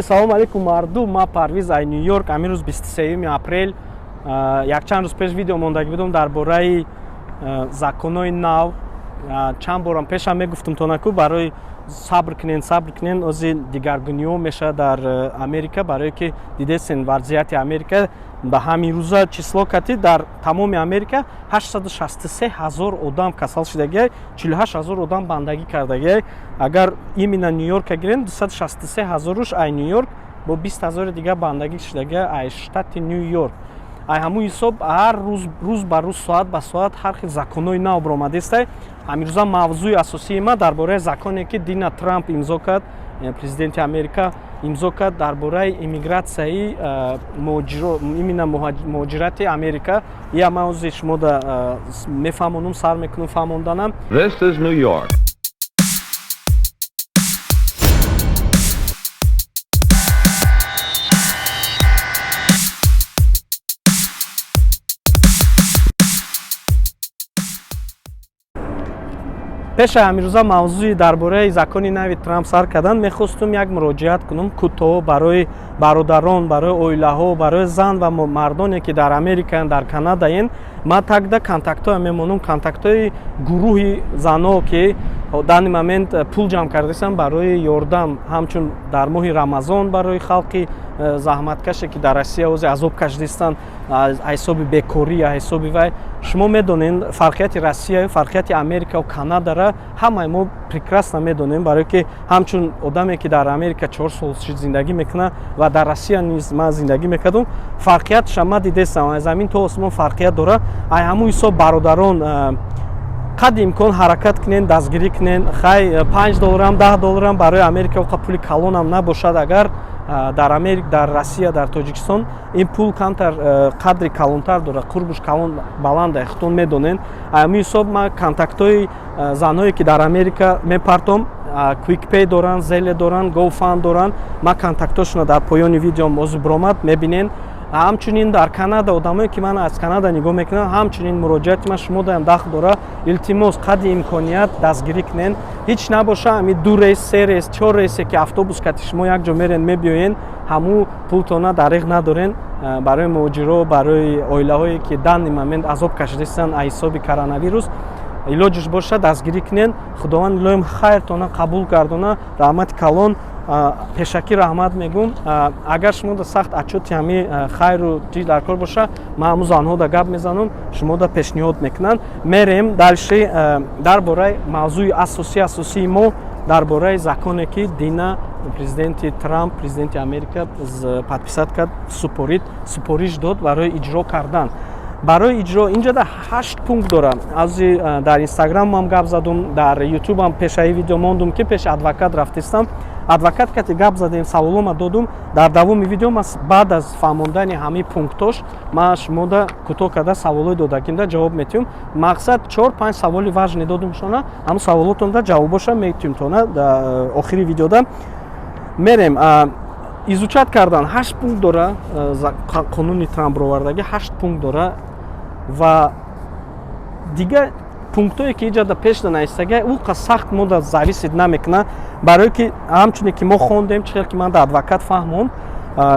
Салому алейкум, мардум. Ма Парвиз ай Ню Йорк. Ҳамин рӯз 23 апрел. Якчанд рӯз пеш видео мондагӣ будум дар бораи законҳои нав. Чанд борам пешам мегуфтум тонаку барои сабр кунен, сабр кунен, ози дигаргуниҳо мешавад дар Америка, барое ки дидесен вазъияти Америка. Ба ҳамин рӯза число кати дар тамоми Америка 863 ҳазор одам касал шудагиай, 48 ҳазор одам бандагӣ кардагиай. Агар именно Ню Йорка гирем, 263 ҳазоруш ай Ню Йорк, бо 20 ҳазори дига бандагӣ шудагиай ай штати Ню Йорк. Ай ҳамун ҳисоб ҳар рӯз, рӯз ба рӯз, соат ба соат ҳар хел законҳои нав баромадестай. Ҳамин рӯза мавзӯи асосии ма дар бораи законе, ки дина Трамп имзо кард, президенти Америка имзо кард, дар бораи иммигратсияи муҳоҷиро, именно муҳоҷирати Америка. Ия ман ози шумо да мефаҳмонум, сар мекунум фаҳмонданам. This is New York. Пешаи ҳамирӯза мавзӯи дар бораи закони нави Трамп сар кардан, мехостум як муроҷиат кунам кӯтоҳ барои бародарон, барои оилаҳо, барои зан ва мардоне, ки дар Америкаянд, дар Канадаен. Ман тагда контактҳоя мемонам, контактҳои гурӯҳи занҳо, ки данный момент пул ҷамъ кардастанд барои ёрдам, ҳамчун дар моҳи Рамазон, барои халқи заҳматкаше, ки дар Россия ози азоб кашидистанд аз ҳисоби бекорӣ, аз ҳисоби вай. Шумо медонед фарқияти Россияю фарқияти Америкау Канадара, ҳамаи мо прекрасно медонем, барое ки ҳамчун одаме, ки дар Америка 4 сол зиндагӣ мекунад ва дар Россия низ ман зиндагӣ мекардум, фарқиятша ман дидестам, аз замин то осмон фарқият дорад. Ай ҳамун ҳисоб, бародарон, қадри имкон ҳаракат кунен, дастгирӣ кунен. Хай, 5 долларам, 10 долларам барои Америка оқа пули калонам набошад. Агар дар Америк, дар Россия, дар Тоҷикистон ин пул камтар қадри калонтар дорад, қурбуш калон баланда, худтон медонен. Ҳамин ҳисоб ман контактҳои занҳое, ки дар Америка мепартом, QuickPay доранд, Zelle доранд, GoFund доранд, ман контактҳошона дар поёни видеом озу биромад мебинен. Ҳамчунин дар Канада одамое, ки ман аз Канада нигоҳ мекунам, ҳамчунин муроҷиати ман шумо даям дахл дора. Илтимос, қадри имконият дастгирӣ кунен. Ҳеҷ набоша, ами ду рейс, се рейс, чор рейсе, ки автобус кати шумо як ҷо мерен, мебиёен, ҳамун пултона дариғ надорен. Барои муҳоҷиро, барои оилаҳое, ки данный момент азоб кашидастанд аз ҳисоби коронавирус, илоҷиш боша, дастгирӣ кунен. Худованд илоҳим хайртона қабул гардона. Раҳмати калон, пешакӣ раҳмат мегӯм. Агар шумо да сахт отчёти ҳами хайру чиз дар кор боша, ман ҳамун занҳо да гап мезанам, шумо да пешниҳод мекунанд. Мерем дальше дар бораи мавзӯи асосии мо, дар бораи законе, ки дина президенти Трамп, президенти Америка, подписать кард, супорид, супориш дод барои иҷро кардан, барои иҷро. Инҷода ҳашт пункт дорам. Ази дар Инстаграмам гап задум, дар Ютубам пешаи видео мондум, ки пеши адвокат рафтистам, адвокат кати гап задем, саволома додум. Дар давоми видео ма баъд аз фаҳмондани ҳамаи пунктош ман шумода кӯтоҳ карда саволои додагимда ҷавоб метиҳум. Мақсад, чор панҷ саволи важный додум шона, ҳамун саволотонда ҷавобоша метиҳум тона дар охири видеода. Мерем изучать кардан. Ҳашт пункт дора қонуни Трамп бировардагӣ, ҳашт пункт дора ва дигар пунктҳое, ки иҷода пешда наистага, ӯ қа сахт мода зависит намекунад, барое ки ҳамчуне ки мо хондем, чӣ хел ки ман да адвокат фаҳмонд,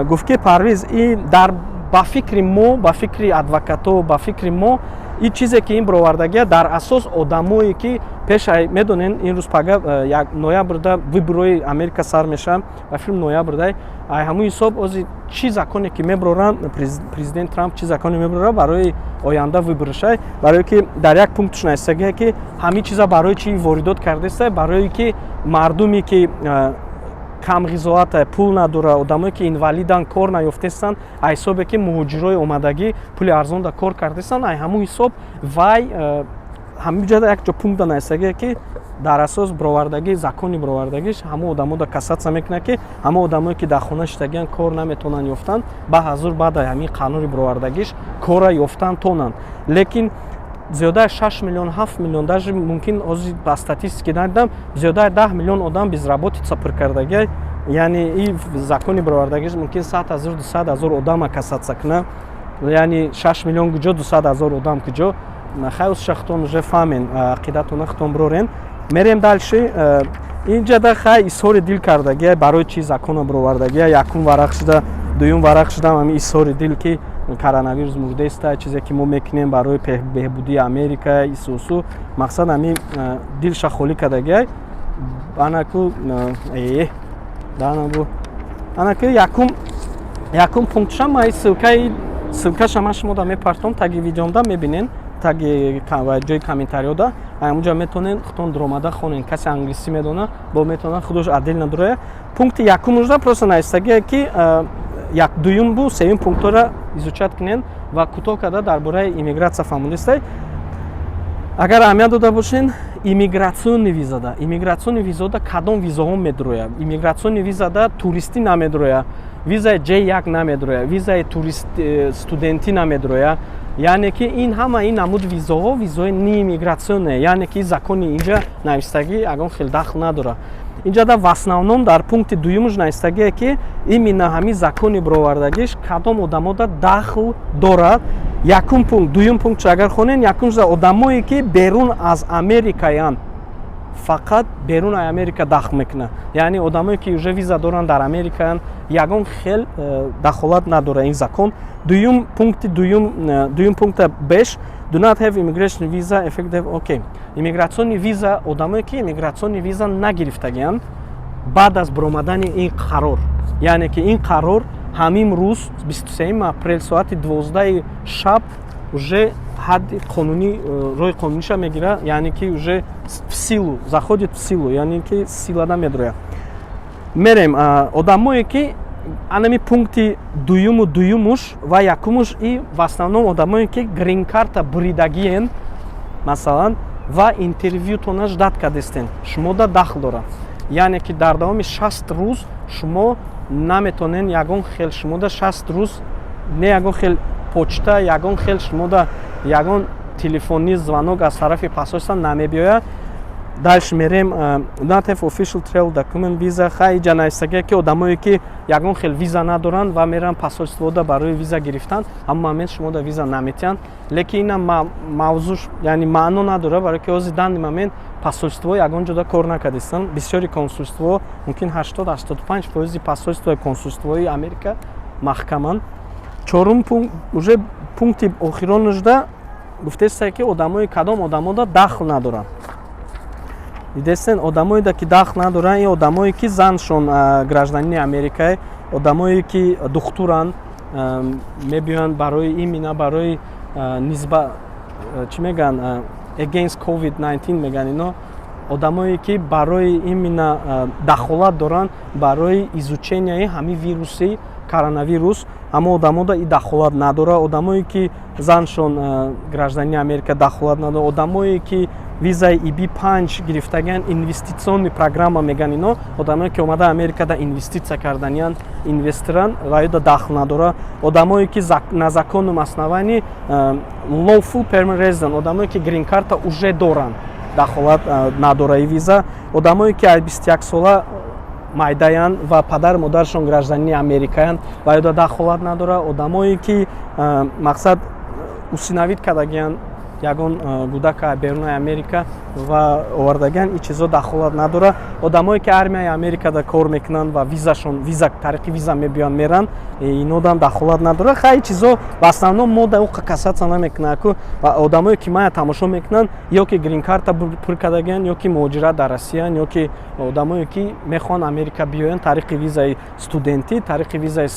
гуфт, ки Парвиз, и дар ба фикри мо, ба фикри адвокатҳо, ба фикри мо, ин чизе, ки ин бировардагия, дар асос одамое, ки пеш медонен, ин рӯз пага як ноябрда выборои Америка сар мешавад, ба филм ноябрда. Ай ҳамун ҳисоб ози чӣ законе, ки меброранд, президент Трамп чӣ законе меброрад барои оянда выборшай, барое ки дар як пунктш наистагия, ки ҳамин чиза барои чӣ воридот кардаиста, барое ки мардуме, ки камғизоата, пул надора, одамое, ки инвалиданд, кор наёфтестанд, ай ҳисобе ки муҳоҷирои омадагӣ пули арзонда кор кардастанд, ай ҳамун ҳисоб вай. Ҳамиҷада як ҷо пункта нависагие, ки дар асос бировардагӣ, закони бировардагиш ҳамон одамода касаться мекунад, ки ҳамон одамое, ки дар хона шиштагиан, кор наметавонанд ёфтан, ба ҳазур баъд ҳамин қануни бировардагиш кора ёфтан тонанд. Лекин зиёдаи 6 миллион, 7 миллион, даже мумкин, ҳозир ба статистики надидам, зиёдаи 10 миллион одам безработица пур кардагиай. Яъне и закони бировардагиш мумкин 100 000, 200 000 одама касаться кунад. Яъне 6 миллион куҷо, 200 000 одам куҷо? Хай, шахтон уже фаҳмен, ақидатона худтон бирорен. Мерем дальше. Инҷада хай изҳори дил кардагия, барои чи закона бировардагия. Якум варақ шуда, дуюм варақ шудам, ҳами изҳори дил, ки коронавирус мурдеста, чизе ки мо мекунем барои беҳбудии Америка, исусу мақсад ҳами дилша холӣ кардагия. Анаку данабу, анаку якум пунктша ма ссылкаша ман шумода мепартом, таги видеомда мебинен, таги ҷои комментариёда, ҳамунҷа метавонен худтон дуромада хонен. Касе англисӣ медона, бо метавонад худош отдельно дуроя. Пункти якумужда просто навистагие, ки як, дуюм бу сеюм пунктҳоро изучать кунен ва кӯтоҳ карда дар бораи иммигратсия фаҳмонистай. Агар аҳамият дода бошен, иммиграционный визада кадом визаҳо медурояд? Иммиграционный визада туристӣ намедурояд, визаи J1 намедурояд, визаи студентӣ намедурояд. Яъне ки ин ҳама ин намуд визаҳо визаҳои неиммиграционные, яъне ки закони инҷа навистагӣ ягон хел дахл надорад. Инҷа в основном дар пункти дуюмш навистагие, ки именно ҳамин закони бировардагиш кадом одамода дахл дорад. Якум пункт, дуюм пунктш агар хонен, якумш одамое, ки берун аз Америкаянд, фақат берун аз Америка дахл мекунад. Яъне одамое, ки уже виза доранд, дар Америкаянд, ягон хел дахолат надорад ин закон. Дуюм пункти дуюм, дуюм пункта беш: do not have immigration visa effective. Okay, иммиграционный виза, одамое, ки иммиграционный виза нагирифтагианд баъд аз баромадани ин қарор, яъне ки ин қарор ҳамин рӯз, 23 апрел, соати 12 шаб уже ҳадди қонунӣ, роҳи қонуниша мегирад, яъне ки уже в силу заходит, в силу, яъне ки силада медрояд. Мерем, одамое, ки анами пункти дуюму дуюмуш ва якумуш и в основном одамое, ки грин-карта буридагиен, масалан, ва интервютона ждать кардестен, шумода дахл дорад. Яъне ки дар давоми 60 рӯз шумо наметонен ягон хел, шумода 60 рӯз не ягон хел почта, ягон хел шумода ягон телефонный звонок аз тарафи посольства намебиёяд. Дальше мерем. Not have official travel document visa. Хай, иҷа навистагия, ки одамое, ки ягон хел виза надоранд ва мераванд посольствода барои виза гирифтан, ҳамон момент шумода виза наметиҳанд. Лекин ина мавзӯш, яъне маъно надорад, барои ки ҳозир данный момент посольство ягон ҷода кор накардистанд. Бисёри консулство, мумкин 80-85 фоизи посольствои консулствои Америка маҳкаманд. Чорум пункт, уже пункти охиронушда гуфтеста, ки одамои, кадом одамода дахл надоранд. Дидестен, одамоеда ки дахл надоранд, ин одамое, ки заншон гражданини Америкае, одамое, ки духтуранд, мебиёянд барои именно барои нисба, чӣ мегӯянд, against COVID-19 мегӯянд ино, одамое, ки барои именно дахолат доранд барои изученияи ҳамин вируси коронавирус, ҳамон одамода и дахолат надорад. Одамое, ки заншон гражданини Америка, дахолат надорад. Одамое, ки визаи EB-5 гирифтагиан, инвестиционный программа меган ино, одамое, ки омада Америкада инвеститсия карданиянд, инвесторан, ва ёда дахл надорад. Одамое, ки на законном основании, lawful permanent resident, одамое, ки грин карта уже доранд, дахолат надора и виза. Одамое, ки аз 21 сола майдаянд ва падару модарашон гражданини Америкаянд, ва ёда дахолат надорад. Одамое, ки мақсад усиновить кардагиянд ягон кӯдака берунаи Америка ва овардагиан, ин чизо дахолат надорад. Одамое, ки армияи Америкада кор мекунанд ва визашон, виза, тариқи виза мебиёянд, меранд, инодам дахолат надорад. Хай, ин чизо в основном мода уқа касаться намекунад ку. Одамое, ки мая тамошо мекунанд, ё ки грин-карта пур кардагиан, ё ки муҳоҷират дар Россиян, ё ки одамое, ки мехоҳанд Америка биёянд тариқи визаи студентӣ, тариқи визаи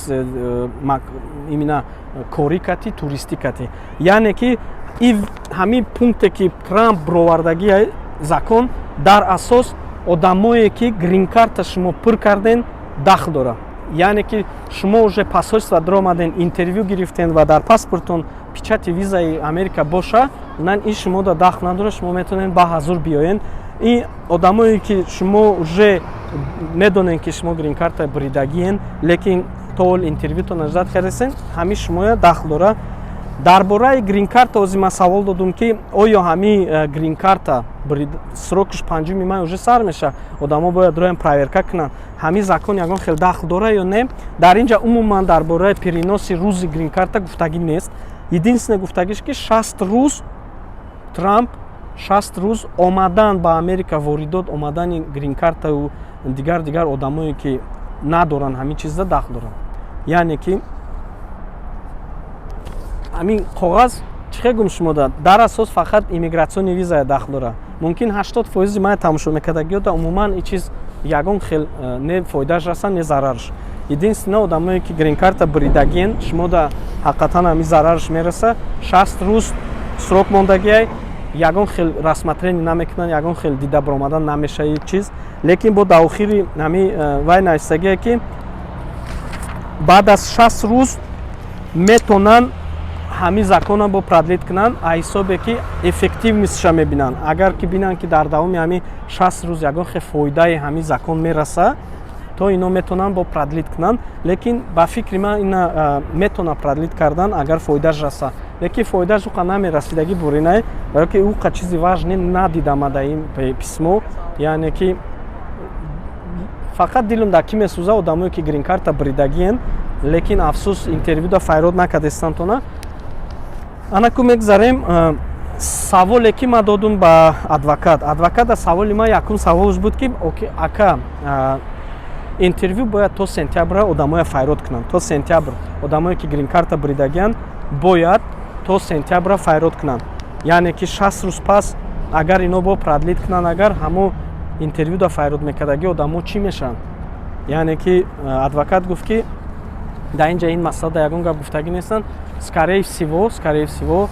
именно корӣ кати, туристӣ кати. Яъне ки и ҳамин пункте, ки Трамп бировардагии закон, дар асос одамое, ки грин-карта шумо пур карден, дахл дорад. Яъне ки шумо уже посольство даромаден, интервю гирифтен ва дар паспортон печати визаи Америка боша, нан ин шумода дахл надорад, шумо метавонед ба ҳазур биёен. Ин одамое ки шумо уже медонед, ки шумо гринкарта бридагиен, лекин то ҳол интервютона ждать кардесен, ҳамин шумоя дахл дора. Дар бораи гринкарта ози ман савол додум, ки оё ҳамин гринкарта срокаш 5 май уже сар меша, одамо бояд роям проверка кунанд, ҳамин закон ягон хел дахл дора ё не. Дар ин ҷа умуман дар бораи переноси рӯзи гринкарта гуфтагӣ нест. Единственное гуфтагиш, ки 60 рӯз Трамп, 60 рӯз омадан ба Америка, воридот омадани гринкартаю дигар одамое ки надоранд, ҳамин чиза дахл доранд. Яъне ки ҳамин коғаз чӣ хел гум шумода, дар асос фақат иммиграционный визая дахл дорад. Мумкин 80 фоизи мая тамошо мекардагиёда умуман ин чиз ягон хел не фоидааш раса, не зарараш. Единственное, одамое ки гринкарта бридагиен, шумода ҳақиқатан ҳамин зарараш мераса. 60 рӯз срок мондагиай, ягон хел рассмотрение намекунанд, ягон хел дида баромадан намеша ин чиз. Лекин бо дар охири ҳамин вай нависагие, ки баъд аз 60 рӯз метонанд ҳамин закона бо продлить кунанд, а ҳисобе ки эффективностьша мебинанд. Агар ки бинанд, ки дар давоми ҳамин 60 рӯз ягон хел фоидаи ҳамин закон мераса, то ино метавонанд бо продлить кунанд. Лекин ба фикри ман, ина метавонад продлить кардан, агар фоидааш раса, лекин фоидааш уқа намерасидагӣ буринай, барое ки уқа чизи важный надидам дар ин письмо. Яъне ки фақат дилам дар кӣ месӯза? Одамое ки гринкарта бридагиен, лекин афсӯс, интервюда файрод накардестантона. Анаку мегзарем саволе ки ман додум ба адвокат. Адвоката саволи ман, якум саволш буд, ки ака, интервю бояд то сентябра одамоя файрод кунанд, то сентябр одамое ки гринкарта бридагиянд, бояд то сентябра файрод кунанд. Яъне ки 60 рӯз пас агар ино бо продлить кунанд, агар ҳамо интервюда файрод мекардаги одамо чӣ мешаванд? Яъне ки адвокат гуфт, ки дар ин ҷа ин масъала дар ягон гап гуфтагӣ нестанд. Скорее всего,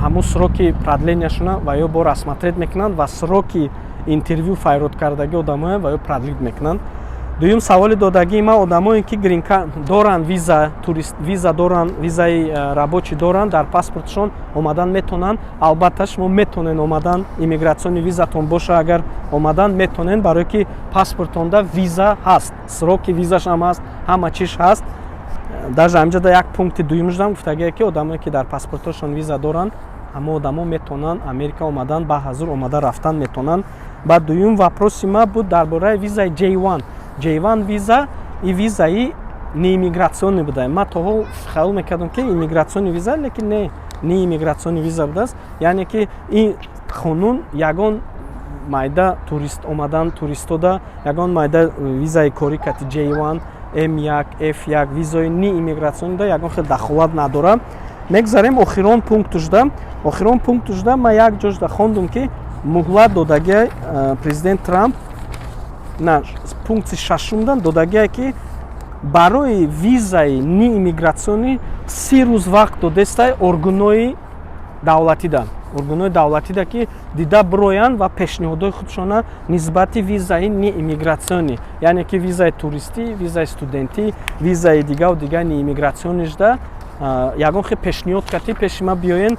ҳамун сроки продленияшона ва ё бо рассмотреть мекунанд ва сроки интервю файрод кардагӣ одамоя ва ё продлить мекунанд. Дуюм саволи додагии ман: одамое ки гринка доранд, виза турист виза доранд, визаи рабочий доранд дар паспортшон, омадан метавонанд? Албатта, шумо метавонед омадан, иммиграционный визатон боша агар, омадан метавонед, барое ки паспортонда виза ҳаст, сроки визашам ҳаст, ҳама чиш ҳаст. Даже ҳаминҷода як пункти дуюм шудам гуфтагие, ки одамое ки дар паспортошон виза доранд, ҳама одамо метавонанд Америка омадан, ба ҳазур омада рафтан метавонанд. Баъд дуюм вопроси ма буд дар бораи визаи J1. J1 виза и визаи неиммиграционный буда. Ман то ҳол хаёл мекардам, ки иммиграционный виза, лекин не, неиммиграционный виза будааст. Яъне ки ин қонун ягон майда турист омадан, туристода ягон майда визаи корӣ кати J1, M1, F1, визаи неиммиграционныйда ягон хел дахолат надорад. Мегзарем охирон пунктушда. Охирон пунктушда ман як ҷошда хондум, ки муҳлат додагиай президент Трамп, на пункти шашумда додагие, ки барои визаи неиммиграционный 30 рӯз вақт додестай органҳои давлатида, ки дида бироянд ва пешниҳодҳои худшона нисбати визаи неиммиграционный, яъне ки визаи туристӣ, визаи студентӣ, визаи дигаву дигар неиммиграционныйшда ягон хел пешниҳод кардӣ, пеши ма биёен,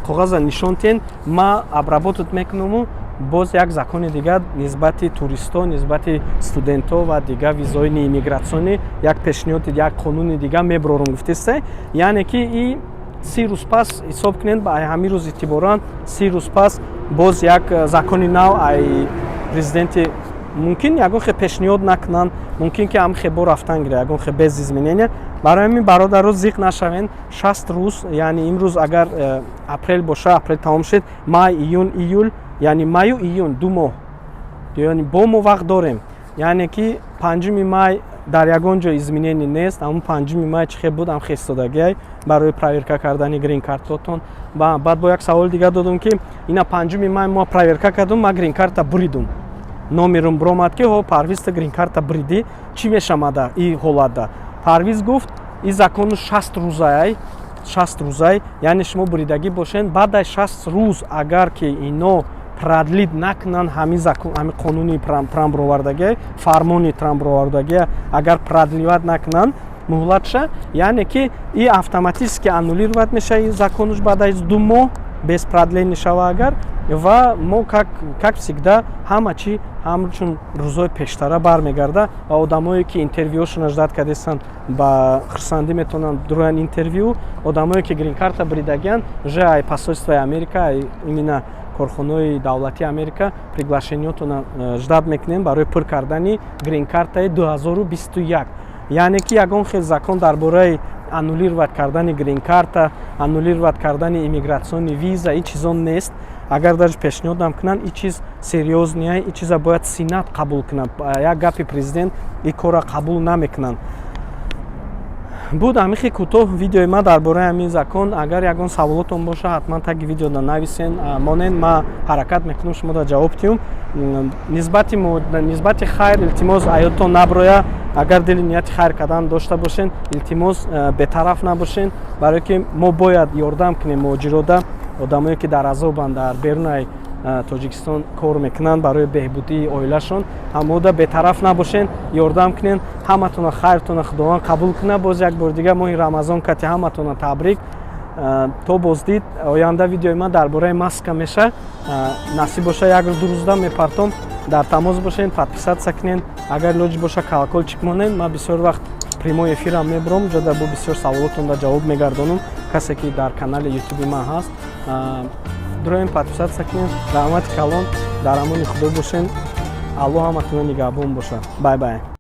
коғаза нишон тиҳен, ма обработать мекунаму боз як закони дигар нисбати туристҳо, нисбати студентҳо ва дигар визаҳои неиммиграционный як пешниҳоди, як қонуни дигар мебарорам, гуфтесте. Яъне ки и 30 рӯз пас ҳисоб кунед, ба ҳамин рӯз эътиборан 30 рӯз пас боз як закони нав ай президенти мумкин ягон хел пешниҳод накунанд, мумкин ки ҳам хел бо рафтан гирад, ягон хел без изменения. Барои ҳамин, бародаро, зиқ нашавен. 60 рӯз, яъне имрӯз агар апрел боша, апрел тамом шуд, май, июн, июл, яъне маю июн, 2 моҳ, яъне бо мо вақт дорем. Яъне ки 5 май дар ягон ҷо изменение нест. Ҳамун 5 май чӣ хел буд, ҳам хел истодагиай барои проверка кардани грин-картотон. Баъд бо як саволи дигар додум, ки ина 5 май мо проверка кардум, ма грин-карта буридум, номерум биромад, ки ҳо, Парвизта грин-карта буридӣ, чӣ мешамада и ҳолатда? Парвиз гуфт, и закону 60 рӯзаай, 60 рӯзай, яъне шумо буридагӣ бошен, баъд аз 60 рӯз агар ки ино Продлить накунанд ҳамин закон, ҳамин қонуни Трамп ровардагия, фармони Трамп ровардагия, агар продлевать накунанд муҳлатша, яъне ки и автоматически аннулировать мешава ин законуш баъд аз 2 моҳ, без продления шава агар. Ва мо, как всегда, ҳама чӣ ҳамчун рӯзҳои пештара бармегарда ва одамое ки интервюошона ждать кардестанд, ба хурсандӣ метавонанд дуроян интервю. Одамое ки гринкарта бридагиянд, уже ай посольствои Америка, ай именно корхонаҳои давлатии Америка приглашениётона ждать мекунем барои пур кардани гринкартаи 2021. Яъне ки ягон хел закон дар бораи аннулировать кардани гринкарта, аннулировать кардани иммиграционный виза, ин чизо нест. Агар даже пешниҳодам кунанд, ин чиз серьёзный, ин чиза бояд Сенат қабул кунад. Як гапи президент ин корра қабул намекунанд. Буд ҳамихи кӯтоҳ видеои ман дар бораи ҳамин закон. Агар ягон саволотон боша, ҳатман таги видеода нависен, монен, ман ҳаракат мекунам шумода ҷавоб диҳум. Нисбати хайр, илтимос, аёдтон наброя. Агар дили нияти хайр кардан дошта бошен, илтимос, бетараф набошен, барое ки мо бояд ёрдам кунем муҳоҷирода, одамое ки дар азобанд, дар берунаи Тоҷикистон кор мекунанд барои беҳбудии оилашон. Ҳамода бетараф набошен, ёрдам кунен. Ҳаматона хайртона Худованд қабул кунад. Боз як бори дигар моҳи Рамазон кати ҳаматона табрик. То боздид. Оянда видеои ман дар бораи маска меша, насиб боша, як рӯз, 2 рӯзда мепартом. Дар тамос бошен, подписаться кунен, агар лоҷ боша, колокольчик монен. Ман бисёр вақт прямой эфирам мебурам, ҷода бо бисёр саволотонда ҷавоб мегардонам. Касе ки дар канали Ютуби ман ҳаст, дуроем, подписаться кунем. Раҳмати калон, дар амони Худо бошен. Аллоҳ ҳаматона нигаҳбон бошад. Бай бай.